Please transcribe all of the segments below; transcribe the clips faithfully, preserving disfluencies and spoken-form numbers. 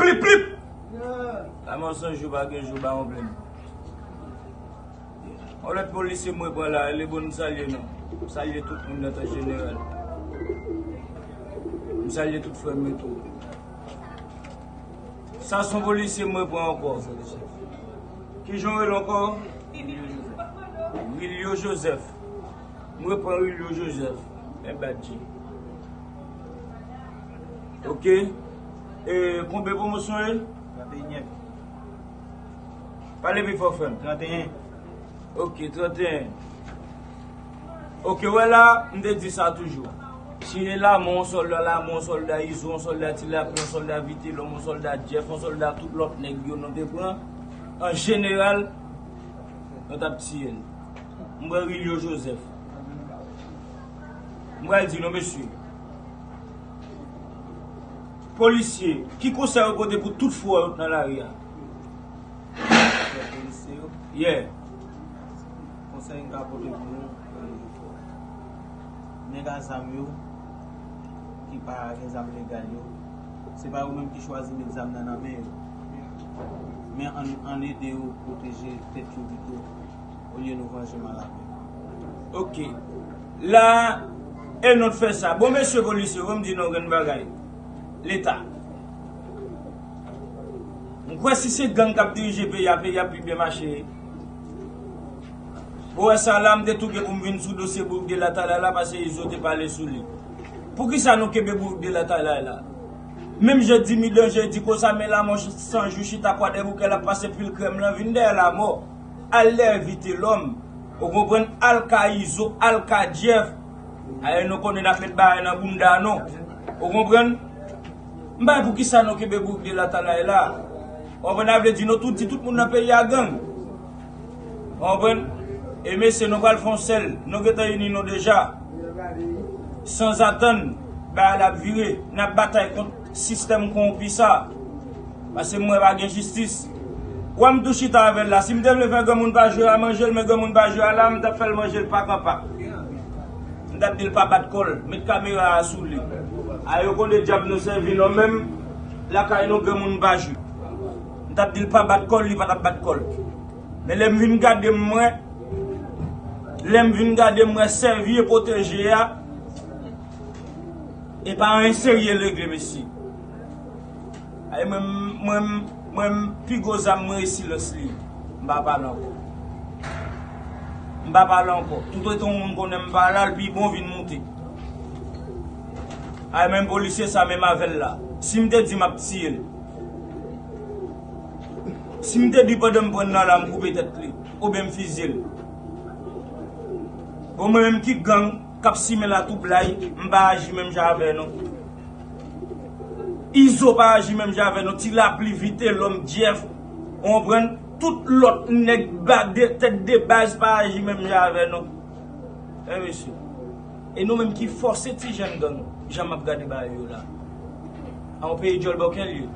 Plip, plip! Lanmò san jou, pa gen jou, bawon plen. Yon lòt polisye mwen pran la, li bon m salye non. M salye tout moun nan tan jeneral. M salye tout frè m yo tou. Sa se yon polisye mwen pran ankò. Kijan w rele ankò? Wilio Joseph. Mwen pran Wilio Joseph. Men badji. Ok. E, konbyen pwomosyon e? Trannteyen. Pale pi fò, frè m. Trannteyen. Ok, trannteyen. Ok, wè la, m te di sa toujou. Si e Lamò, yon sòlda Lamò, yon sòlda Izo, yon sòlda Ti Lapli, yon sòlda Vitelòm, yon sòlda Jeff, yon sòlda tout lòt nèg yo nou te pran, an jeneral, nou t ap tiye l. M pran Wilio Joseph. M pral di nou, mesye. Polisye, ki konsèy ou pote pou tout fou yo nan lari a? Polisye yo? Yeah. Konsèy m ka pote pou nou, nèg a zam yo, ki pa gen zam legal yo, se pa yo menm ki chwazi met zam nan nan men yo. Men ann, ann ede yo pwoteje tèt yo pito, olye nou vanje mal avè yo. Ok. La, e nou t fè sa. Bon, mesye polisye, ban m di nou yon grenn bagay. Leta. M kwè si se gang k ap dirije peyi a, peyi a pi byen mache. Ou wè sa la, m te tou gen pou m vin sou dosye Boug de Latalay la, paske Izo te pale sou li. Poukisa nou kenbe Boug de Latalay la? Menm jan Dimi Danje di konsa, men Lamò san jou chita Kwadèboukè, l ap pase pil krèm lan, vin dèyè Lamò. Al dèyè Vitelòm. Ou konprann? Al ka Izo, al ka Jeff. Aye, nou konnen n ap met bagay nan bounda nou. Ou konprann? M pa wè poukisa nou kenbe Boug de Latalay la. Ou konprann? Sa vle di nou tou di tout moun nan peyi a gang. Ou konprann? E mesye, nou pral fè yon sèl. Nou gentan ini nou deja. Sanzatann, bagay la ap vire. N ap batay kont sistèm kowonpi sa. Paske m wè pa gen jistis. Wè m tou chita avè l la. Si m te vle fè granmoun pa jwe a manje l, men granmoun pa jwe a la, m t ap fè l manje l pak an pak. M t ap di l pa bat kò l. Met kamera a sou li. A yo konnen dyab nou sèvi non menm. Lakay nou granmoun pa jwe. M t ap di l pa bat kò l, li pa t ap bat kò l. Men lè m vin gade m wè, lè m vin gade m wè sèvi e pwoteje a, e pa anyen serye l regle, mesye. Ay, mwen, mwen, mwen, pi gwo zam mwen e silans li. M pa pale ankò. M pa pale ankò. Toutotan yon moun konnen m pa la, l pi bon vin moute. Ay, menm polisye sa, menm avè l la. Si m te di m ap tiye l. Si m te di pandan m pran nan la, m koupe tèt li, oubyen m fizye l. Bon, mwen menm ki gang k ap simen latwoublay, m pa aji menm jan avè nou. Izo pa aji menm jan avè nou. Ti Lapli, Vitelòm, Jeff, ou konprann? Tout lòt nèg ba de, tèt de baz pa aji menm jan avè nou. Wi, mesye. E nou menm ki fòse ti jèn gang, jan m ap gade bagay yo la. A yon peyi djòl bòkèl ye.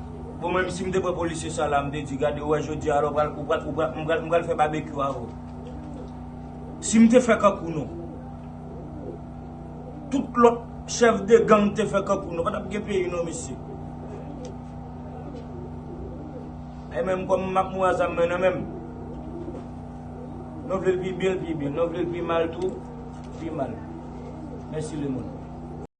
Bon, mwen menm si m te pran polisye sa la, m te di, gade, ou wè jodi a la, ou pral, ou pral, ou pral, m pral, m pral fè babekyou avè w. Si m te fè kankou nou, tout lòt chèf de gang te fè kankou nou, pa t ap gen peyi non, mesye. E menm kòm m ap mouri a zam mwen nan men m. Nou vle l pi byen, l pi byen. Nou vle l pi mal tou, pi mal. Mèsi lemonn.